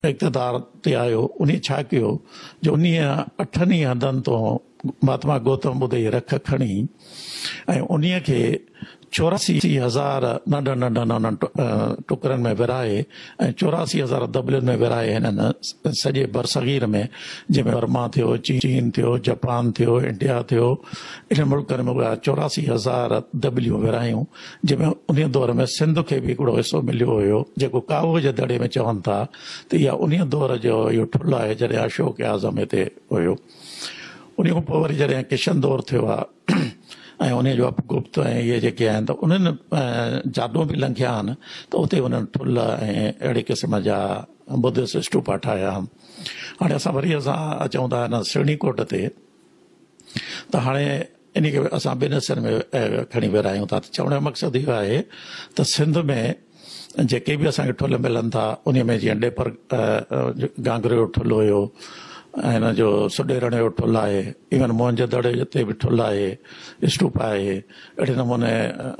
اقتدار تي آيو انهي ڇا ڪيو جو انهي اٺن ئي هنڌن تون مهاتما گوتم ٻڌ جي رک کڻي ۽ انهي کي 84,000 ننڍن ننڍن انهن ٽڪرن ۾ ورهائي ۽ 84,000 دٻلين ۾ ورهائي هنن سڄي برصغير ۾ جنهن ۾ برما ٿيو، چين ٿيو، جپان ٿيو، انڊيا ٿيو، انهن ملڪن ۾ اها 84,000 دٻليون ورهايون جنهن ۾ انهيء دور ۾ سنڌ کي به هڪڙو حصو مليو هيو جيڪو ڪاهوء جي دڙي ۾ چون ٿا ته اها انهيء دور جو اهو ٺلهه آهي جڏهن اشوڪ اعظم هتي هيو. انهيء کان پوء وري جڏهن ڪشن دور ٿيو آهي ۽ انهيء جو اپگپت ۽ اهي جيڪي آهن ته انهن جادو به لنگهيا آهن ته اتي انهن ٺلهه ۽ اهڙي قسم جا ٻڌسٽ اسٽوپا ٺاهيا. هاڻي اسان وري اسان اچون ٿا هن سرڻي ڪوٽ تي ته هاڻي انهي کي اسان ٻن حصن ۾ کڻي ورهايون ٿا ته چوڻ جو مقصد اهو آهي ته سنڌ ۾ جيڪي به اسان کي ٺلهه ملن ٿا انهي ۾ جيئن ڏيپر گانگري جو ٺلهه هيو ۽ هن جو سڏيرڻ جو ٺلهه آهي ايون موهن جي دڙي تي به ٺلهه آهي اسٽوپ آهي اهڙي نموني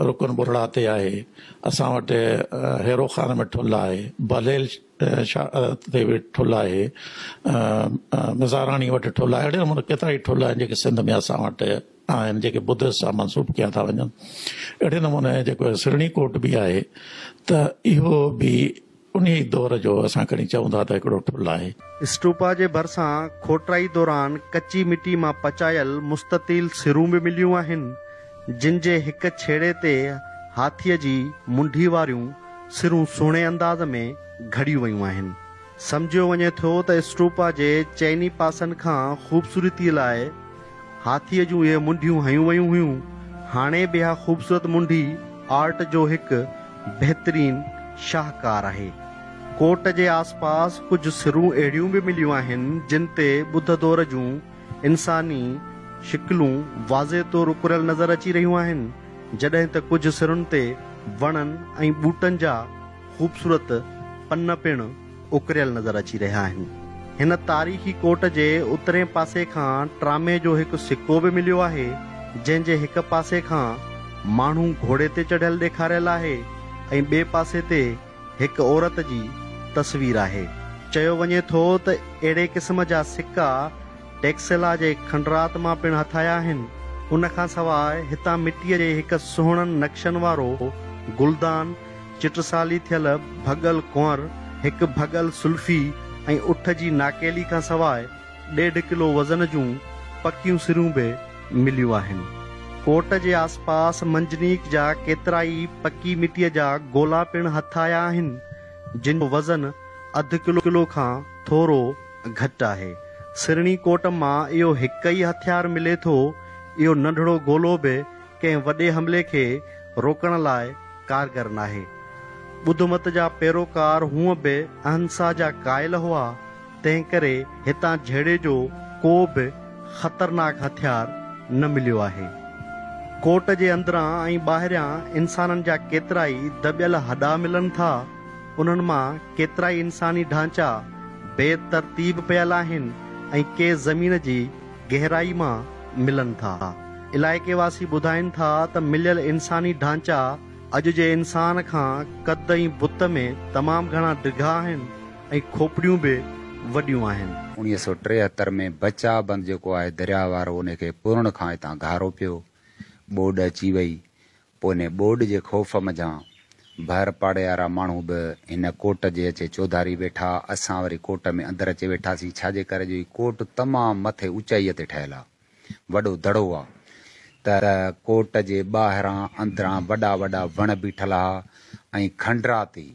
رڪن ٻرڙا تي آهي اسان وٽ هيرو خان ۾ ٺلهه آهي بليل شاهه تي به ٺلهه آهي، مزاراڻي وٽ ٺلهه آهي، اهڙي نموني ڪيترائي ٺلهه آهن جيڪي سنڌ ۾ اسان وٽ آهن جيڪي ٻڌسٽ سان منسوب ڪيا ٿا وڃن. اهڙي نموني جيڪو سرڻي ڪوٽ به آهي ته اهو به انهي دور جو اسان کڻي چئون ٿا ته هڪڙو ٺلهه آهي. اسٽوپا جي ڀرسان کوٽرائي دوران ڪچي مٽي مان پچايل مستطيل سرون به مليون آهن، جن جي هڪ ڇيڙي تي هاٿيء جي منڍي واريون سرون سهڻي انداز ۾ گهڙيون ويون آهن. سمجهيو وڃي ٿو ته اسٽوپا جي چئني پاسن کان خوبصورتيء لاء هاٿيء جون اهي منڍيون هنيون ويون هيون. هاڻي به اها خوبصورت منڍي آرٽ جو هڪ بهترين شاهڪار آهي. ڪوٽ جي آسپاس ڪجهه سرون اهڙيون به مليون آهن، جن تي ٻڌ دور جون انساني شڪلون واضح طور اڪريل نظر اچي رهيون آهن. جڏهن ته ڪجهه سرن تي وڻن ۽ ٻوٽن جا خوبصورت پن پڻ اڪريل نظر اچي رهيا آهن. هن تاريخي ڪوٽ جي اترئين پاسي کان ٽرامي جو هڪ سڪو به مليو آهي، جنهن جي هڪ پاسي کان ماڻهو گهوڙي تي چڙهيل ڏيکاريل آهي ۽ ٻئي پاسي تي هڪ عورت جي تصوير آهي. چيو وڃي ٿو ته اهڙي قسم جا سڪا ٽيڪسيلا جي کنڊرات مان پڻ هٿ آيا آهن. ان کان سواء هتان مٽيء جي هڪ سهڻن نقشن وارو گلدان، چٽسالي ٿيل ڀڳل ڪنور، هڪ ڀڳل سلفي ۽ اٺ جي ناڪيلي کان سواء ڏيڍ ڪلو وزن جون پڪيون سرون به مليون آهن. ڪوٽ جي آسپاس منجنيق جا ڪيترائي پڪي مٽيء جا گولا پڻ هٿ آيا آهن، جن جو وزن اڌ ڪلو کان ٿورو گهٽ آهي. سرڻي ڪوٽ مان اهو هڪ ئي هٿيار ملي ٿو. اهو ننڍڙو گولو به ڪنهن وڏي حملي کي روڪڻ لاء ڪارگر ناهي. ٻڌ مت جا پيروڪار هونء به اهنسا جا قائل هئا، تنهنڪري هتان جهيڙي جو ڪو به خطرناڪ هٿيار نه مليو آهي. ڪوٽ جي اندران ۽ ٻاهريان انسانن جا ڪيترائي دٻيل هڏا ملن ٿا. انهن مان ڪيترائي انساني ڍانچا بي ترتيب پيل آهن ۽ ڪي زمين جي گهرائي مان ملن ٿا. علائقي واسي ٻڌائين ٿا ته مليل انساني ڍانچا اڄ جي انسان کان قد ۽ بت ۾ تمام گهڻا ڊگها آهن ۽ کوپڙيون به وڏيون آهن. 1973 ۾ بچاء بند جيڪو آهي درياء وارو انهي کي پورڻ کان هتان گهارو پيو، ٻوڏ اچي وئي، پوء انهي ٻوڏ جي خوف منجهان ڀر پاڙي وارا ماڻهو به هن ڪوٽ جي اچي چوڌاري ويٺا، اسان وري ڪوٽ ۾ اندر اچي ويٺاسين، ڇاجي ڪري جو هي ڪوٽ تمام مٿي اوچائيء تي ٺهيل آ، وڏو دڙو آ ته ڪوٽ جي ٻاهران اندران وڏا وڏا وڻ بيٺل ها ۽ کنڊرات هئي،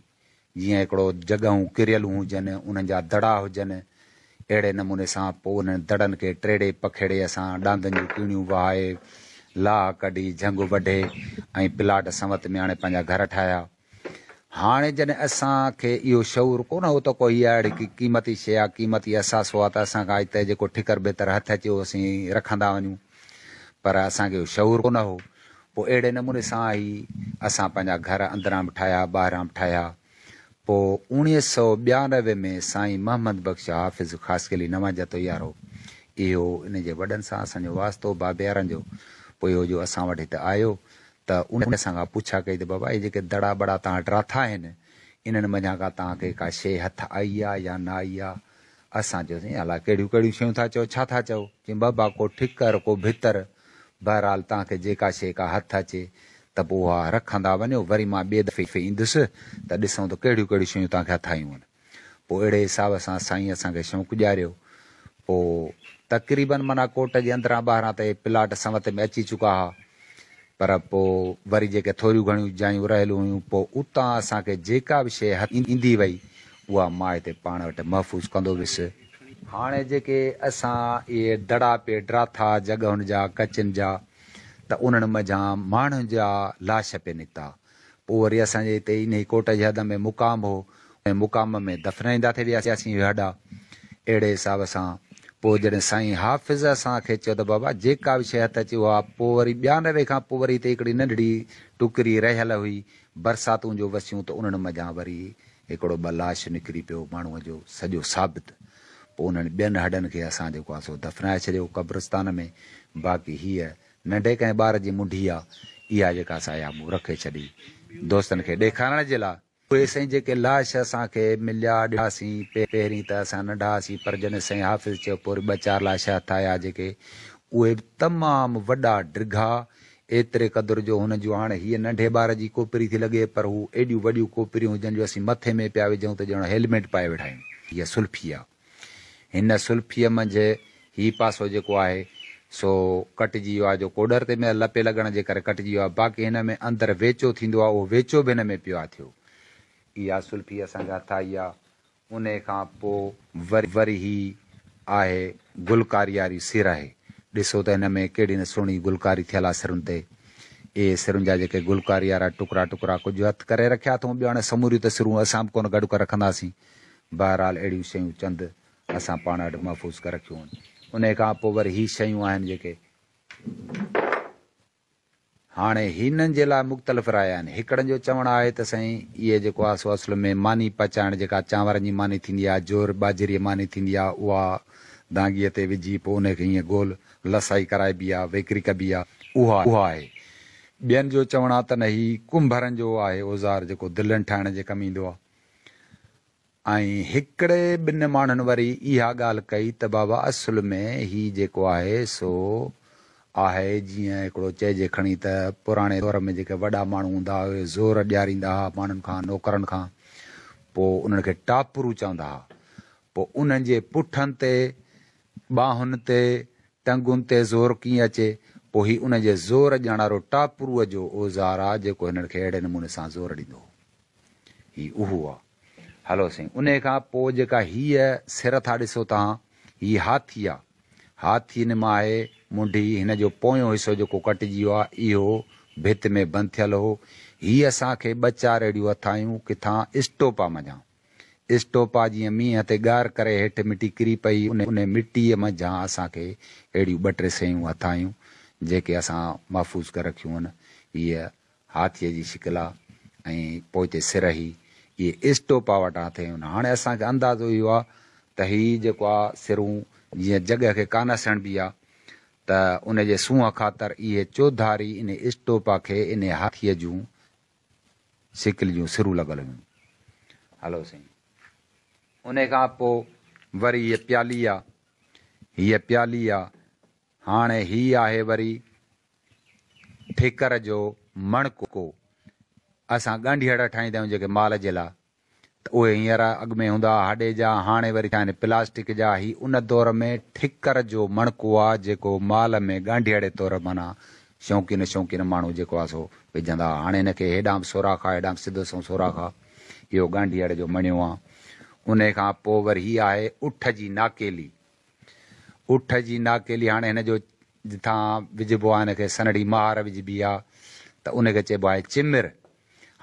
جيئن هڪڙو جڳهون ڪريل هجن، انهن جا دڙا هجن، اهڙي نموني سان پوء انهن دڙن کي ٽيڙي پکيڙي اسان ڏاندن جون ڪيڻيون وهائي، لاهه ڪڍي، جهنگ وڍي ۽ پلاٽ سنوت ۾ آڻي پنهنجا گهر ٺاهيا. هاڻي جڏهن اسان کي اهو شعور ڪونه هو ته ڪو هيء اهڙي ڪي قيمتي شيء آ، قيمتي اثاثو آ ته اسان کان اڄ ته جيڪو ٺڪر ڀتر هٿ اچي اهو اسين رکندا وڃون. پر اسان کي اهو شعور ڪونه هو. پوء اهڙي نموني سان ئي اسان پنهنجا گهر اندران به ٺاهيا، ٻاهران به ٺاهيا. پوء 1992 ۾ سائين محمد بخش حافظ خاصخيلي نوان جتوئي وارو، اهو ان جي وڏن سان اسان جو واسطو بابي وارن جو، پوء اهو جو اسان وٽ هت آيو ته ان اسان کان پڇا ڪئي ته بابا اهي جيڪي دڙا ٻڙا توهان ڊاٿا آهن، انهن منجهان ڪا توهان کي ڪا شيء هٿ آئي آ يا نه آئي آ؟ اسان چيوسين، الاء ڪهڙيون ڪهڙيون شيون ٿا چئو، ڇا ٿا چئو؟ چيائين، بابا ڪو ٺڪر، ڪو ڀتر، بهرحال توهان کي جيڪا شيء ڪا هٿ اچي ته پوء اها رکندا وڃو، وري مان ٻئي دفعي ايندس ته ڏسون ته ڪهڙيون ڪهڙيون شيون توهان کي هٿ آيون آهن. پوء اهڙي حساب سان سائين اسان کي شيون ڏياريو. پوء تقريباً معنيٰ ڪوٽ جي اندران ٻاهران ته اهي پلاٽ سنوت ۾ اچي چڪا ها، پر پوء وري جيڪي ٿوريون گهڻيون جايون رهيل هيون، پوء اتان اسان کي جيڪا به شيء هٿ ايندي وئي، اها مان هتي پاڻ وٽ محفوظ ڪندو ويس. هاڻي جيڪي اسان اهي دڙا پئي ڊاٿا جڳهن جا، ڪچن جا، ته انهن منجهان ماڻهن جا لاش پئي نڪتا. پوء وري اسان جي هتي انهيء ڪوٽ جي حد ۾ مقام هو، ان مقام ۾ دفنائيندا ٿي وياسين اهي هڏا. اهڙي حساب سان پوء جڏهن سائين حافظ اسان کي چيو ته بابا جيڪا به شيء هٿ اچي اها، پوء وري 92 کان پوء وري هتي هڪڙي ننڍڙي ٽڪري رهيل هئي، برساتون جو وسيون ته انهن منجهان وري هڪڙو ٻه لاش نڪري پيو ماڻهوء جو سڄو ثابت. پوء انهن ٻين هڏن کي اسان جيڪو آهي سو دفنائي ڇڏيو قبرستان ۾، باقي هيء ننڍي ڪنهن ٻار جي منڍي آ، اها جيڪا سا اها مون رکي ڇڏي دوستن کي ڏيکارڻ جي لاء. اهي سائين جيڪي لاش اسان کي مليا ڏٺاسين، پهرين ته اسان ننڍا هئاسين پر جڏهن سائين حافظ چيو پوء وري ٻه چار لاش هٿ آيا جيڪي اهي به تمام وڏا ڊگها ايتري قدر جو هن جون هاڻي هيء ننڍي ٻار جي کوپري ٿي لڳي پر هو ايڏيون وڏيون کوپريون هجن جو اسين مٿي ۾ پيا وجهون ته ڄڻ هيلميٽ پائي ويٺا آهيون. هيء سلفي آ. هن سلفيء منجهه هي پاسو جيڪو آهي سو ڪٽجي ويو آهي جو ڪوڏر تي ميل لپي لڳڻ جي ڪري ڪٽجي ويو آهي باقي هن ۾ اندر ويچو ٿيندو آهي اهو ويچو به هن ۾ پيو آهي ٿيو. اها سلفي اسان کي هٿ آئي آهي. انهيء کان پوء وري هي آهي گلڪاري واري سر آهي. ڏسو ته هن ۾ ڪهڙي نه سهڻي گلڪاري ٿيل آهي سرن تي. اهي سرن جا جيڪي گلڪاري وارا ٽڪرا ٽڪرا ڪجهه هٿ ڪري رکيا اٿئون ٻيو هاڻي سموريون ته سرون اسان به ڪونه گڏ ڪري رکنداسين. بهرحال اهڙيون شيون چند اسان پاڻ وٽ محفوظ ڪري رکيون آهن. انهيء کان پوء وري هي شيون آهن جيڪي. هاڻي هنن جي لاء مختلف رايا آهن. هڪڙن جو چوڻ آهي ته سائين اهي جيڪو آهي سو اصل ۾ ماني پچائڻ جيڪا چانورن جي ماني ٿيندي آهي، جوئر ٻاجهريء جي ماني ٿيندي آهي اها دانگيء تي وجهي پوء انهي کي ائين گول لسائي ڪرائبي آهي، ويڪري ڪبي آهي، اها آهي. ٻين جو چوڻ آهي ته نه هي ڪنڀرن جو آهي اوزار جيڪو دلن ٺاهڻ جي ڪم ايندو آهي. ۽ هڪڙي ٻن ماڻهن وري اها ڳالهه ڪئي ته بابا اصل ۾ هي جيڪو آهي سو آهي جيئن هڪڙو چئجي کڻي ته پراڻي دور ۾ جيڪي وڏا ماڻهو هوندا هئا اهي زور ڏياريندا هئا ماڻهن کان نوڪرن کان پوء انهن کي ٽاپرو چوندا هئا پوء انهن جي پٺن تي ٻانهن تي ٽنگن تي زور ڪيئن اچي پوء هي انهن جي زور ڏيڻ وارو ٽاپروء جو اوزار آ جيڪو هنن کي اهڙي نموني سان زور ڏيندو هو. هي اهو آ. هلو سائين انهيء کان پوء جيڪا هيء سر ٿا ڏسو توهان، هي هاٿي آ. هاٿي نما آهي منڍي، هن جو پويون حصو جيڪو ڪٽجي ويو آ، اهو ڀت ۾ بند ٿيل هو. هي اسان کي ٻه چار اهڙيون هٿ آيون، ڪٿان اسٽوپا منجهان. اسٽوپا جيئن مينهن تي ڳار ڪري هيٺ مٽي ڪري پئي، انهيء مٽيء منجهان اسان کي اهڙيون ٻه ٽي شيون هٿ آيون، جيڪي اسان محفوظ ڪري رکيون هن. هيء هاٿيء جي شڪل آ ۽ پوئتي سر هي. اهي اسٽوپا وٽان ٿيون. هاڻي اسان کي اندازو اهو آ ته هي جيڪو آ سرون جيئن جڳهه کي ڪانه سڻبي آ ته ان جي سونهن خاطر اهي چوڌاري انهي اسٽوپا کي انهي هاٿيء جون شڪل جون سرون لڳل هيون. هلو سائين. انهي کان پوء وري هيء پيالي آ. هيء پيالي آ. هاڻي هي آهي وري ٺيڪر جو مڻڪو. اسان ڳانڍيئڙا ٺاهيندا آهيون جيڪي مال جي لاء ته اهي هينئر اڳ ۾ هوندا هئا هاڏي جا هاڻي وري ٿيا آهن پلاسٽڪ جا. هي ان دور ۾ ٺڪر جو مڻڪو آ جيڪو مال ۾ ڳانڍيئڙي طور معنيٰ شوقين شوقين ماڻهو جيڪو آ سو وجهندا هئا. هاڻي هن کي هيڏانهن به سوراخ آ هيڏانهن به سڌو سنئون سوراخ آ. اهو ڳانڍيئڙ جو مڻيو آ. انهي کان پوء وري هي آهي اٺ جي ناڪيلي. اٺ جي ناڪيلي هاڻي هن جو جتان وجهبو آهي هن کي سنهڙي مهار وجهبي آهي ته ان کي چئبو آهي چمر.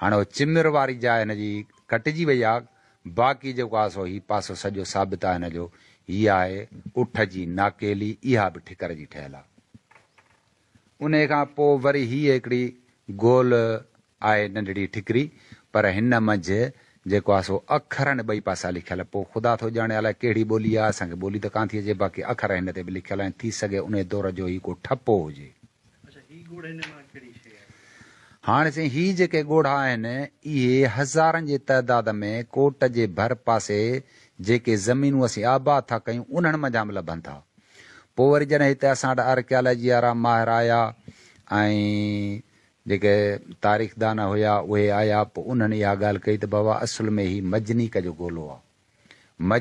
هاڻي اهو چمر واري جاء هن جي ڪٽجي وئي آهي باقي جيڪو آهي سو هي پاسو سڄو ثابت آهي هن جو. هي آهي اٺ جي ناڪيلي اها به ٺڪر جي ٺهيل آهي. انهيء کان پوء وري هيء هڪڙي گول آهي ننڍڙي ٺڪري، پر هن منجهه جيڪو آهي سو اکر آهن ٻئي پاسا لکيل. پوء خدا ٿو ڄاڻي الائي ڪهڙي ٻولي آهي، اسان کي ٻولي ته ڪانه ٿي اچي، باقي اکر هن تي به لکيل آهن، ٿي سگهي انهيء دور جو هي ڪو ٺپو هجي. اڇا هي ڳوڙهي نما ڪهڙي شيء آهي؟ هاڻي سائين هي جيڪي ڳوڙها آهن اهي هزارن جي تعداد ۾ ڪوٽ جي ڀر پاسي جيڪي زمينون اسين آباد ٿا ڪيون انهن منجهان به لڀن ٿا. پوء وري جڏهن هتي اسان وٽ آرڪيالاجي وارا ماهر آيا ۽ جيڪي تاريخدان هيا اهي آيا پوء انهن اها ڳالهه ڪئي ته بابا اصل ۾ هي مجنيڪ جو گولو آهي.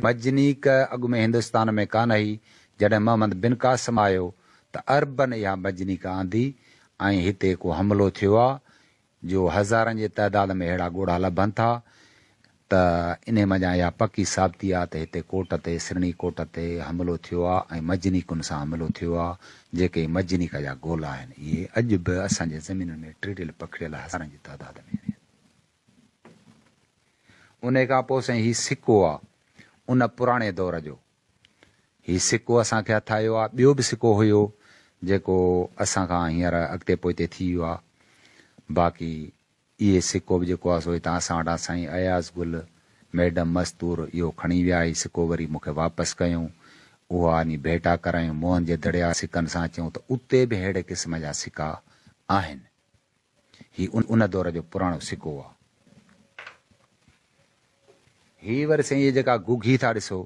مجنيڪ اڳ ۾ هندستان ۾ ڪانه هئي، جڏهن محمد بن قاسم آيو ته عربن اها مجنيڪ آندي ۽ هتي ڪو حملو ٿيو آ جو هزارن جي تعداد ۾ اهڙا ڳوڙها لڀن ٿا ته انهي منجهان اها پڪي ثابتي آ ته هتي ڪوٽ تي، سرڻي ڪوٽ تي، حملو ٿيو آ ۽ مجنيڪن سان حملو ٿيو آ، جيڪي مجنيڪ جا گولا آهن اهي اڄ به اسان جي زمينن ۾ ٽڙيل پکڙيل هزارن جي تعداد ۾ آهن. انهيء کان پوء سائين هي سڪو آ، ان پراڻي دور جو. هي سڪو اسان کي هٿ آيو آ. ٻيو به سڪو هيو، جيڪو اسان کان هينئر اڳتي پوئتي ٿي ويو آ. باقي اهي سڪو به جيڪو آ سو هتان اسان وٽان سائين اياز گل، ميڊم مستور اهو کڻي ويا. هي سڪو وري مون کي واپس ڪيائون. اها آني ڀيٽا ڪرايون موهن جي دڙي جا سڪن سان چيائون ته اتي به ههڙي قسم جا سڪا آهن. هي ان دور جو پراڻو سڪو آ. هي وري سائين هي جيڪا گگهي ٿا ڏسو،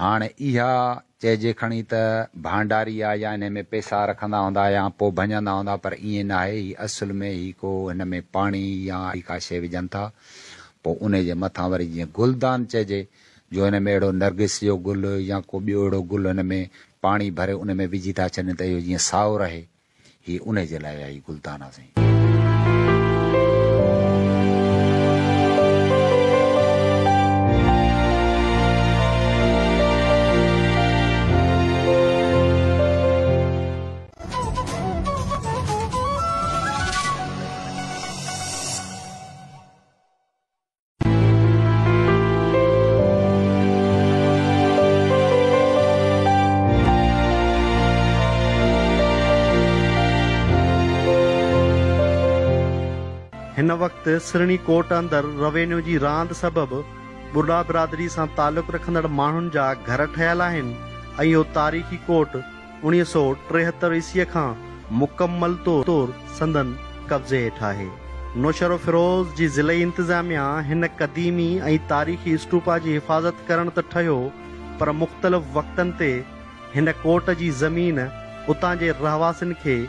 هاڻ اها چئجي کڻي ته ڀانڊاري آ يا انهي ۾ پئسا رکندا هوندا يا پوء ڀڃندا هوندا پر ائين ناهي، هي اصل ۾ هي ڪو هن ۾ پاڻي يا اهڙي ڪا شيء وجهن ٿا پوء انهي جي مٿان وري جيئن گلدان چئجي جو هن ۾ اهڙو نرگس جو گل يا ڪو ٻيو اهڙو گل هن ۾ پاڻي ڀري ان ۾ وجهي ٿا ڇڏين ته اهو جيئن سائو رهي. هي انهي جي لاء آئي گلدان آ سائين. هن وقت سرڻي ڪوٽ اندر روينيو جي راند سبب ٻرڙا برادري سان تعلق رکندڙ ماڻهن جا گهر ٺهيل آهن ۽ اهو تاريخي ڪوٽ 1973 عيسويء کان مڪمل طور سندن قبضي هيٺ آهي. نوشهروفيروز جي ضلعي انتظاميا هن قديمي ۽ تاريخي اسٽوپا جي حفاظت ڪرڻ ته ٺهيو پر مختلف وقتن تي هن ڪوٽ جي زمين اتان جي رهواسين کي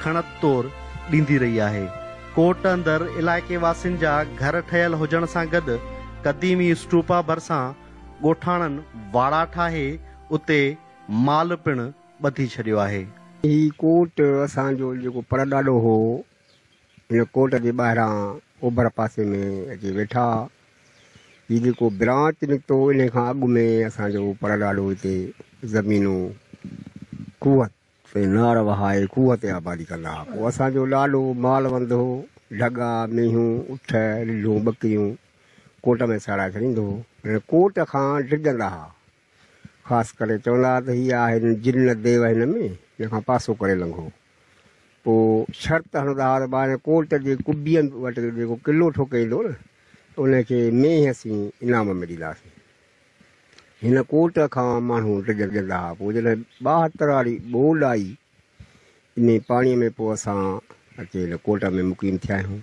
کڻت طور ڏيندي رهي آهي. ڪوٽ اندر علائقي واسين جا گهر ٺهيل هجڻ سان گڏ قديمي اسٽوپا ڀرسان ڳوٺاڻن واڙا ٺاهي اتي مال پڻ ٻڌي ڇڏيو آهي. هي ڪوٽ اسان جو جيڪو پڙڏاڏو هو، هن ڪوٽ جي ٻاهران اوڀر پاسي ۾ اچي ويٺا. هي جيڪو برانچ نڪتو انهي کان اڳ ۾ اسان جو پڙڏاڏو هتي زمينون کوهه تي نار وهائي کوهه تي آبادي ڪندا ها. پوء اسان جو ڏاڏو مال وند هو، ڍڳا، مينهون، اٺ، رڍون، ٻڪريون ڪوٽ ۾ ساڙائي ڇڏيندو هو. هن ڪوٽ کان ڊڄندا ها. خاص ڪري چوندا ها ته هي آهن جن ديو هن ۾، هن کان پاسو ڪري لنگهو. پوء شرط هڻندا ها ته ڀاء هن ڪوٽ جي قبي وٽ جيڪو قلعو ٺوڪي ايندو نه ته ان کي مينهن اسين انعام ۾ ڏينداسين. هن ڪوٽ کان ماڻهو ڊڄندا ها. پوء جڏهن 72 واري ٻوڏ آئي، انهي پاڻيء ۾ پوء اسان اچي هن ڪوٽ ۾ مقيم ٿيا آهيون.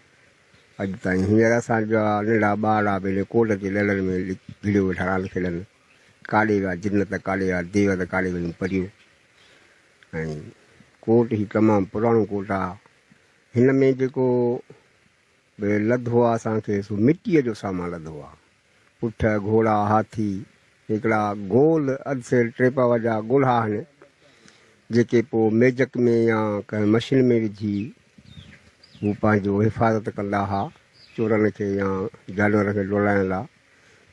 اڄ تائين هينئر اسان جا ننڍا ٻارڙا به هن ڪوٽ جي لڙن ۾ گهڙيو ويٺا راند کيڏن. ڪاڏي ويا جن ته ڪاڏي ويا ديو ته ڪاڏي ويون پريون. ۽ ڪوٽ هي تمام پراڻو ڪوٽ آ. هن ۾ جيڪو به لڌو آ اسان کي سو مٽيء جو سامان لڌو آ. اٺ، گهوڙا، هاٿي، هڪڙا گول اڌ سير ٽي پاوا جا ڳوڙها آهن، جيڪي پوء ميجڪ ۾ يا ڪنهن مشين ۾ وجهي هو پنهنجو حفاظت ڪندا ها، چورن کي يا جانورن کي ڊوڙائڻ لا.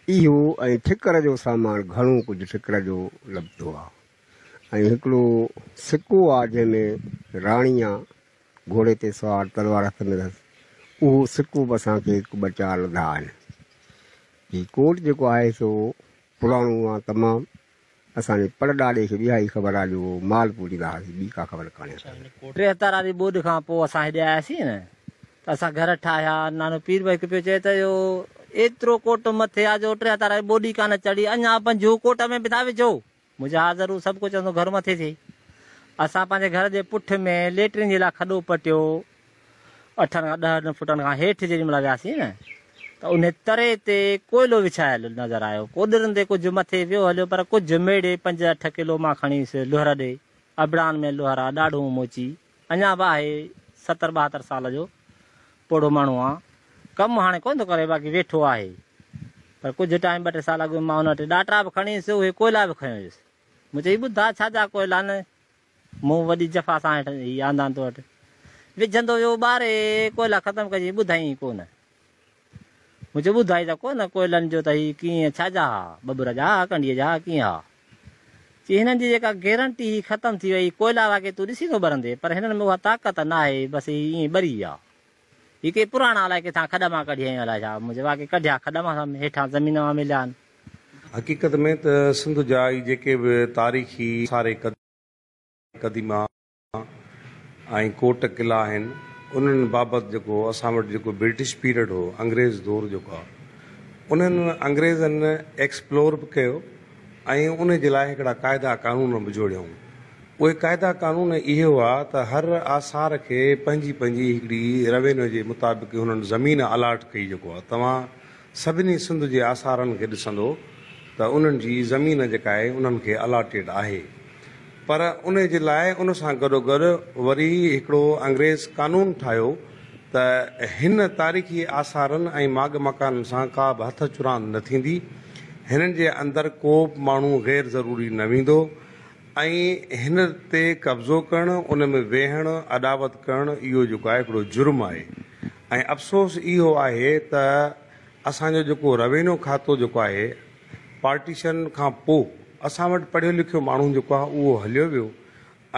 اهو ۽ ٺڪر جو سامان گهڻو ڪجهه ٺڪر جو لڀندو آ ۽ هڪڙو سڪو آ جنهن ۾ راڻي آ گهوڙي تي سوار تلوار هٿ ۾ اٿس اهو سڪو به اسان کي هڪ ٻه چار لڌا آهن. هي ڪوٽ جيڪو آهي سو پراڻو آ تمام. اسان جي پڙ ڏاڏي کي به اها ئي خبر آ جو مال پوريندا هئاسين ٻي ڪا خبر ڪانهي اسان کي. 73 واري ٻوڏ کان پوء اسان هيڏي آياسين نه ته اسان گهر ٺاهيا. نانو پير به هڪ پيو چئي ته اهو ايترو ڪوٽ مٿي آ جو 73 واري ٻوڏ ئي ڪانه چڙهي اڃا پنجوهه ڪوٽ ۾ به ٿا وجهو. مون چيو ها ضرور سڀ ڪو چوندو گهر مٿي ٿئي. اسان پنهنجي گهر جي پٺ ۾ ليٽرين جي لاء کڏو پٽيو. اٺن کان ڏهن فٽن کان هيٺ جيڏي مهل وياسين نه ته انهي تري تي ڪوئلو وڇايل نظر آيو. ڪوڏرن تي ڪجهه مٿي ويو هليو پر ڪجهه ميڙي پنج اٺ ڪلو مان کڻي ويس لوهر ڏي. ابڙان ۾ لوهر آ ڏاڍو موچي. اڃا به آهي ستر 72 سال جو پوڙهو ماڻهو آ. ڪم هاڻي ڪونه ٿو ڪري باقي ويٺو آهي. پر ڪجهه ٽائيم ٻه ٽي سال اڳ ۾ مان ان وٽ ڏاٽا به کڻي ويس اهي ڪوئلا به کنيو ويس. مون چيو هي ٻڌاء ڇا جا ڪوئلا آهن؟ مون وڏي جفا سان هيٺ هي آندا تو وٽ. وجهندو ويو ٻاري ڪوئلا ختم ڪجي ٻڌائين ئي ڪونه. مون چيو ٻڌائي ته ڪونه ڪوئلن جو ته هي ڪيئن ڇا جا ها ٻٻر جا ها ڪنڊيء جا ها ڪيئن ها. چي هنن جي جيڪا گيرنٽي هئي ختم ٿي وئي ڪوئلا واقعي تون ڏسين ٿو ٻرندي پر هنن ۾ اها طاقت ناهي بس هي ائين ٻري ويا. هي ڪي پراڻا الائي ڪٿان کڏ مان ڪڍي آيون الائي ڇا. مون چيو واقعي ڪڍيا کڏ مان هيٺان زمين مان مليا آهن. حقيقت ۾ ته سنڌ جا هي جيڪي به تاريخي آثار قديمه ۽ ڪوٽ قلعا آهن انهن بابت جيڪو اسان وٽ جيڪو برٽش پيريڊ هو انگريز دور جيڪو آهي انهن انگريزن ايڪسپلور به ڪيو ۽ ان جي لاء هڪڙا قاعدا قانون به جوڙيائون اهي قاعدا قانون اهي هئا ته هر آثار کي پنهنجي پنهنجي هڪڙي روينيو جي مطابق هنن زمين الاٽ ڪئي جيڪو آهي توهان سڀني سنڌ جي آثارن کي ڏسندو ته انهن جي زمين جيڪا آهي انهن کي الاٽيڊ آهي پر ان جي لاء ان سان گڏوگڏ وري هڪڙو انگريز قانون ٺاهيو ته هن تاريخي آثارن ۽ ماڳ مڪانن سان ڪا به هٿ چراند نه ٿيندي هنن جي اندر ڪو به ماڻهو غير ضروري نه ويندو ۽ هن تي قبضو ڪرڻ ان ۾ ويهڻ اڏاوت ڪرڻ اهو جيڪو آهي هڪڙو جرم آهي ۽ افسوس اهو آهي ته اسان جو جيڪو روينيو کاتو جيڪو آهي پارٽيشن کان پو اسان وٽ پڙهيو لکيو ماڻهو جيڪو آهي اهو هليو ويو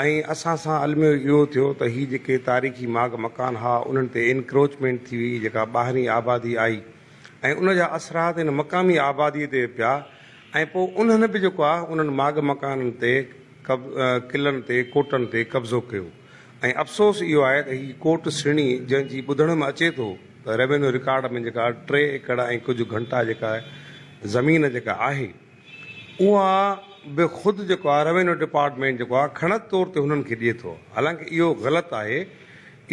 ۽ اسان سان الميو اهو ٿيو ته هي جيڪي تاريخي ماڳ مڪان ها انهن تي انڪروچمينٽ ٿي وئي جيڪا ٻاهرين آبادي آئي ۽ ان جا اثرات هن مقامي آبادي تي پيا ۽ پو انهن به جيڪو آهي انهن ماڳ مڪانن تي قلعن تي ڪوٽن تي قبضو ڪيو. ۽ افسوس اهو آهي ته هي ڪوٽ سڻي جنهن جي ٻڌڻ ۾ اچي ٿو ته روينيو رڪارڊ ۾ جيڪا ٽي ايڪڙ ۽ ڪجهه گهنٽا جيڪا زمين جيڪا آهي اها به خود جيڪو آهي روينيو ڊپارٽمينٽ جيڪو آهي کڻت طور تي هنن کي ڏئي ٿو حالانڪه اهو غلط آهي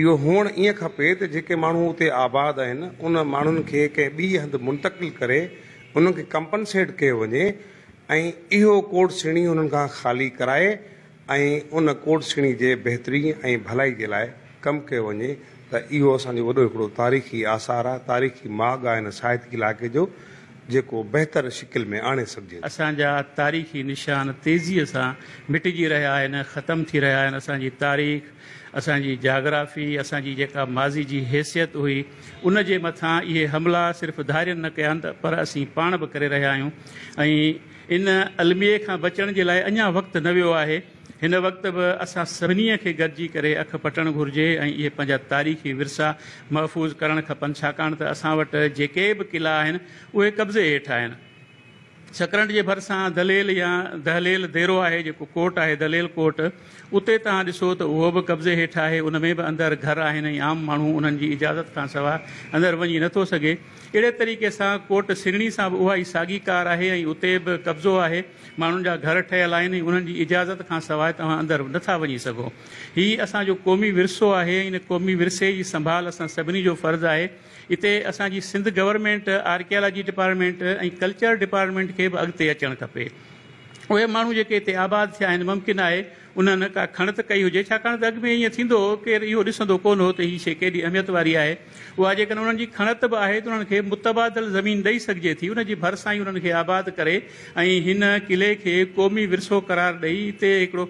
اهو هئڻ ائين کپي ته جيڪي ماڻهو اتي آباد آهن ان ماڻهن کي ڪنهن ٻي هنڌ منتقل ڪري انهن کي ڪمپنسيٽ ڪيو وڃي ۽ اهو ڪوٽ سڻي انهن کان خالي ڪرائي ۽ ان ڪوٽ سڻي جي بهتري ۽ ڀلائي جي لاء ڪم ڪيو وڃي ته اهو اسان جو وڏو هڪڙو تاريخي آثار آهي، تاريخي ماڳ آهي هن ساهتڪ علائقي جو جيڪو بهتر شڪل ۾ آڻي سگهجي ٿو. اسان جا تاريخي نشان تيزيء سان مٽجي رهيا آهن، ختم ٿي رهيا آهن، اسان جي تاريخ، اسان جي جاگرافي، اسان جي جيڪا ماضي جي حيثيت هئي، ان جي مٿان اهي حملا صرف ڌارين نه ڪيا آهن ته پر اسين پاڻ به ڪري رهيا آهيون ۽ ان الميي کان بچڻ جي لاء اڃا وقت نه ويو آهي. هن وقت به اسان سڀني کي گڏجي ڪري اک پٽڻ گهرجي ۽ اهي پنهنجا تاريخي ورثا محفوظ ڪرڻ کپن ڇاڪاڻ ته اسان وٽ جيڪي به قلعا آهن اهي قبضي هيٺ آهن. سڪرنڊ جي ڀرسان دليل يا دهليل ديرو آهي جيڪو ڪوٽ آهي دليل ڪوٽ اتي توهان ڏسو ته اهو به قبضي هيٺ آهي ان ۾ به اندر گهر آهن ۽ عام ماڻهو انهن جي اجازت کانسواء اندر وڃي نٿو سگهي. اهڙي طريقي سان ڪوٽ سنگڻي سان به اها ئي ساڳي ڪار آهي ۽ اتي به قبضو آهي، ماڻهن جا گهر ٺهيل آهن ۽ انهن جي اجازت کان سواء توهان اندر نه ٿا وڃي سگهو. هي اسان جو قومي ورثو آهي ۽ ان قومي ورثي جي سنڀال اسان سڀني جو فرض آهي. اتي اسان جي Sindh government, archaeology department ۽ culture department کي به اڳتي اچڻ کپي. اهي ماڻهو جيڪي هتي آباد ٿيا آهن ممڪن آهي انهن ڪا کڻت ڪئي هجي، ڇاڪاڻ ته اڳ ۾ ائين ٿيندو هو، ڪير اهو ڏسندو ڪونه هو ته هي شيء ڪيڏي اهميت واري آهي. اها جيڪڏهن انهن جي کڻت به آهي ته انهن کي متبادل زمين ڏئي سگهجي ٿي، ان جي ڀرسان ئي انهن کي آباد ڪري ۽ هن قلعي کي قومي ورثو قرار ڏئي اتي هڪڙو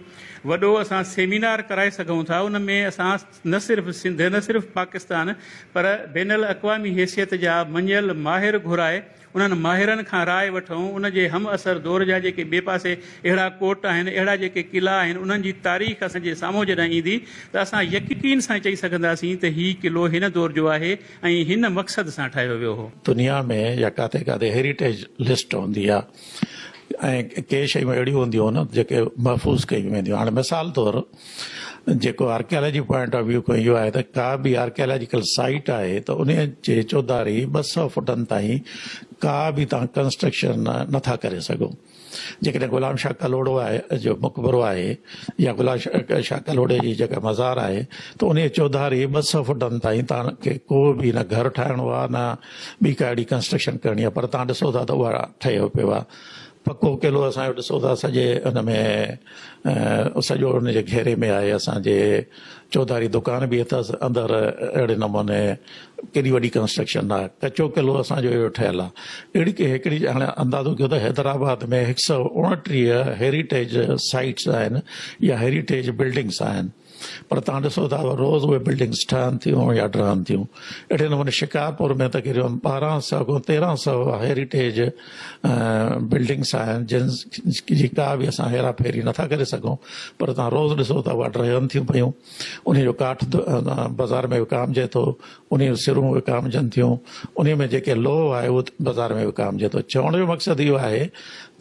وڏو اسان سيمينار ڪرائي سگهون ٿا، ان ۾ اسان نه صرف سنڌ، نه صرف پاڪستان پر بين الاقوامي حيثيت جا مڃيل ماهر گهرائي انهن ماهرن کان راء وٺون، ان جي هم عصر دور جا جيڪي ٻئي پاسي اهڙا ڪوٽ آهن، اهڙا جيڪي قلعا آهن، انهن جي تاريخ اسان جي سامهون جڏهن ايندي ته اسان يقين سان چئي سگهنداسين ته هي قلعو هن دور جو آهي ۽ هن مقصد سان ٺاهيو ويو هو. دنيا ۾ يا ڪاٿي ڪاٿي هيريٽيج لسٽ هوندي آهي ۽ ڪي شيون اهڙيون هونديون آهن جيڪي محفوظ ڪيون وينديون آهن. هاڻي مثال طور جيڪو آرڪيالاجي پوائنٽ آف ويو کان اهو آهي ته ڪا به آرڪيالاجيڪل سائيٽ آهي ته ان جي چوڌاري 200 فٽن تائين ڪا به توهان ڪنسٽرڪشن نٿا ڪري سگهو. جيڪڏهن غلام شاهه ڪلهوڙو آهي جو مقبرو آهي يا غلام شاهه ڪلهوڙي جي جيڪا مزار آهي ته ان جي چوڌاري 200 فٽن تائين توهان کي ڪو به نه گهر ٺاهڻو آهي نه ٻي ڪا اهڙي ڪنسٽرڪشن ڪرڻي آهي پر توهان ڏسو ٿا ته اها ٺهيو پيو آهي. پڪو قلعو اسان جو ڏسو ٿا سڄي ان ۾ سڄو ان جي گهيري ۾ آهي اسان جي چوڌاري دڪان به اٿس اندر اهڙي نموني ڪيڏي وڏي ڪنسٽرڪشن آهي ڪچو قلعو اسان جو اهڙو ٺهيل آهي اهڙي ڪي هڪڙي هاڻي اندازو ڪيو ته حيدرآباد ۾ 129 هيريٽيج سائيٽس آهن يا هيريٽيج بلڊنگس آهن پر توهان ڏسو ٿا ته روز اهي بلڊنگس ٺهن ٿيون يا ڊهن ٿيون. اهڙي نموني شڪارپور ۾ تقريبن 1200 کان 1300 هيريٽيج بلڊنگس آهن جن جي ڪا به اسان هيرا ڦيري نٿا ڪري سگهون پر توهان روز ڏسو ته اها ڊهن ٿيون پيون. انهي جو ڪاٺ بازار ۾ وڪامجي ٿو، انهي جون سرون وڪامجن ٿيون، انهي ۾ جيڪي لوهه آهي اهو بازار ۾ وڪامجي ٿو. چوڻ جو مقصد اهو آهي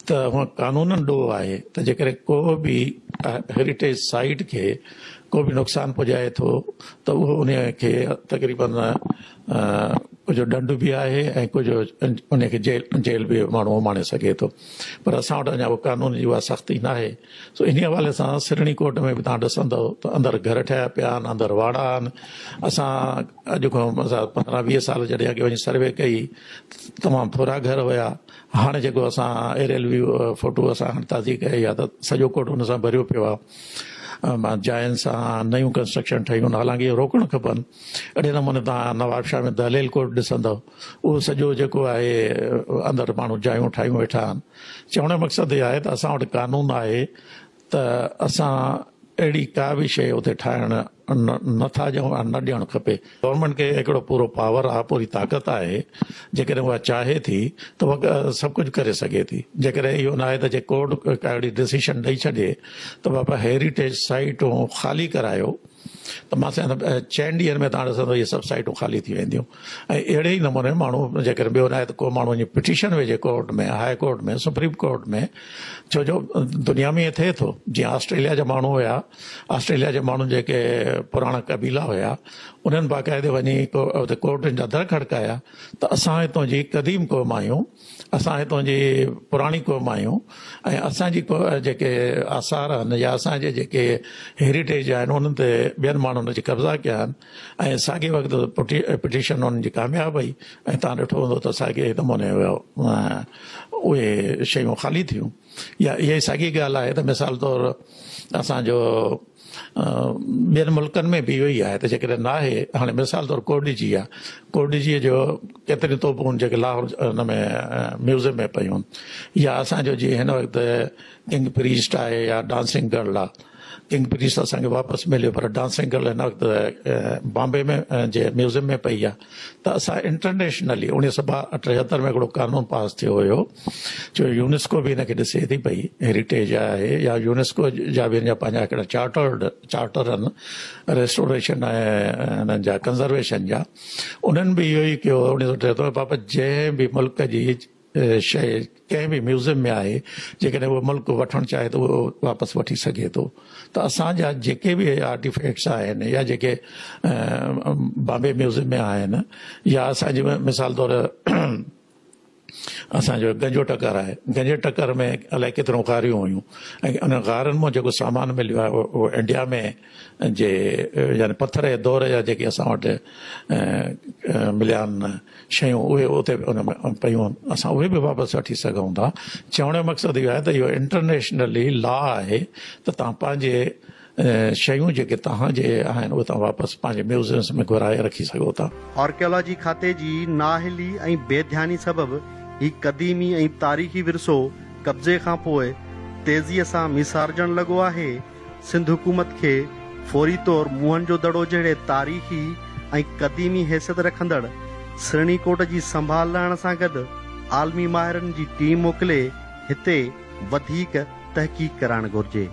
ته هونء قانونن ڏوهه آهي ته جيڪڏهن ڪو به هيريٽيج سائيٽ کي ڪو به نقصان پڄائي ٿو ته اهو انهي کي تقريبن ڪجهه ڏنڊ به آهي ۽ ڪجهه انهي کي جيل جيل به ماڻهو اماڻي سگهي ٿو پر اسان وٽ اڃا اهو قانون جي اها سختي ناهي سو انهي حوالي سان سرڻي ڪوٽ ۾ به توهان ڏسندؤ ته اندر گهر ٺهيا پيا آهن اندر واڙا آهن اسان اڄ کان 15 20 سال جڏهن اڳي وڃي سروي ڪئي تمام ٿورا گهر هيا هاڻي جيڪو اسان ايريل ويو فوٽو اسان هاڻي تازي ڪئي آهي ته سڄو ڪوٽ ان سان ڀريو پيو آهي جاين سان نيون ڪنسٽرڪشن ٺهيون آهن حالانڪه اهي روڪڻ کپن اهڙي نموني توهان نوابشاهه ۾ دهليل ڪوٽ ڏسندؤ اهو سڄو جيڪو آهي اندر ماڻهو جايون ٺاهيون ويٺا آهن چوڻ جو مقصد اهو آهي ته اسان وٽ قانون آهي ته اسان اهڙي ڪا به شيء اتي ٺاهڻ نه ٿا ڏيون ۽ نه ڏيڻ کپي. گورنمينٽ کي هڪڙو پورو پاور آهي، پوري طاقت آهي، جيڪڏهن اها چاهي ٿي ته اها سڀ ڪجهه ڪري سگهي ٿي. جيڪڏهن اهو ناهي ته جي ڪورٽ ڪا اهڙي ڊسيشن ڏئي ڇڏي ته بابا هيريٽيج سائيٽون خالي ڪرايو ته مان سمجهان ٿو چئن ڏينهن ۾ توهان ڏسندو اهي سڀ سائيٽون خالي ٿي وينديون ۽ اهڙي ئي نموني ماڻهو جيڪڏهن ٻيو ناهي ته ڪو ماڻهو وڃي پٽيشن وجهي court ۾ high court ۾ supreme court ۾ ڇو جو دنيا ۾ ائين ٿئي ٿو جيئن آسٽريليا جا ماڻهو هيا آسٽريليا جي ماڻهن جيڪي پراڻا قبيلا هيا انهن باقاعدي وڃي اتي ڪورٽن جا در کڙڪايا ته اسان هتون جي قديم قوم آهيون اسان هتون جي پراڻي قوم آهيون ۽ اسان جي جيڪي آثار آهن يا اسان جي جيڪي هيريٽيج آهن انهن تي ٻين ماڻهن اچي قبضا ڪيا آهن ۽ ساڳي وقت پٽيشن انهن جي ڪامياب وئي ۽ توهان ڏٺو هوندو ته ساڳي نموني اهي شيون خالي ٿيون يا اها ئي ساڳي ڳالهه آهي ته مثال طور اسان جو ٻين ملڪن ۾ به اهو ئي آهي ته جيڪڏهن نه آهي هاڻي مثال طور ڪوٽ ڏيجي آهي ڪوٽ ڏيجي جو ڪيتريون توپون جيڪي لاهور هن ۾ ميوزيم ۾ پيون يا اسان جو جيئن هن وقت ڪنگ پريسٽ آهي يا ڊانسنگ گرل آهي ڪنگ پريسٽ اسان کي واپس مليو پر ڊانسنگ گرل هن وقت بامبي ۾ جي ميوزيم ۾ پئي آهي ته اسان انٽرنيشنلي 1973 ۾ هڪڙو قانون پاس ٿيو هيو جو يونيسڪو به هن کي ڏسي ٿي پئي هيريٽيج آهي يا يونيسڪو جا به هن جا پنهنجا هڪڙا چارٽرڊ چارٽر آهن ريسٽوريشن ۽ هنن جا ڪنزرويشن جا انهن به اهو ئي ڪيو 1973 ۾ بابت جنهن به ملڪ جي شيء ڪنهن به ميوزيم ۾ آهي جيڪڏهن اهو ملڪ وٺڻ چاهي ته اهو واپس وٺي سگهي ٿو ته اسان جا جيڪي به آرٽيفيڪٽس آهن يا جيڪي بامبي ميوزيم ۾ آهن يا اسان جي مثال طور اسان جو گنجو ٽڪر آهي گنجي ٽڪر ۾ الائي ڪيتريون غاريون هيون ۽ انهن غارن مان جيڪو سامان مليو آهي اهو انڊيا ۾ جي يعني پٿر جي دور جا جيڪي اسان وٽ مليا آهن شيون اهي اتي ان ۾ پيون آهن اسان اهي به واپس وٺي سگهون ٿا چوڻ جو مقصد اهو آهي ته اهو انٽرنيشنلي لا آهي ته توهان پنهنجي شيون جيڪي توهان جي آهن اهي توهان واپس پنهنجي ميوزيمس ۾ گهرائي رکي سگهو ٿا. آرڪيالاجي کاتي جي نااهلي ۽ بي ڌياني سبب هي قديمي ۽ تاريخي ورثو قبضي کان پوء تيزيء سان ميسارجڻ لڳو آهي. سنڌ حڪومت کي فوري طور موهن جو دڙو جهڙي تاريخي ۽ قديمي حيثيت رکندڙ سرڻي ڪوٽ جي سنڀال لهڻ سان گڏ عالمي ماهرن جي ٽيم موڪلي هتي وڌيڪ تحقيق ڪرائڻ گهرجي.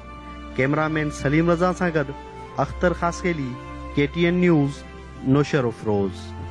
ڪئميرا مين سليم رضا سان گڏ Akhtar Khaskheli, K T N news, Naushahro Feroze.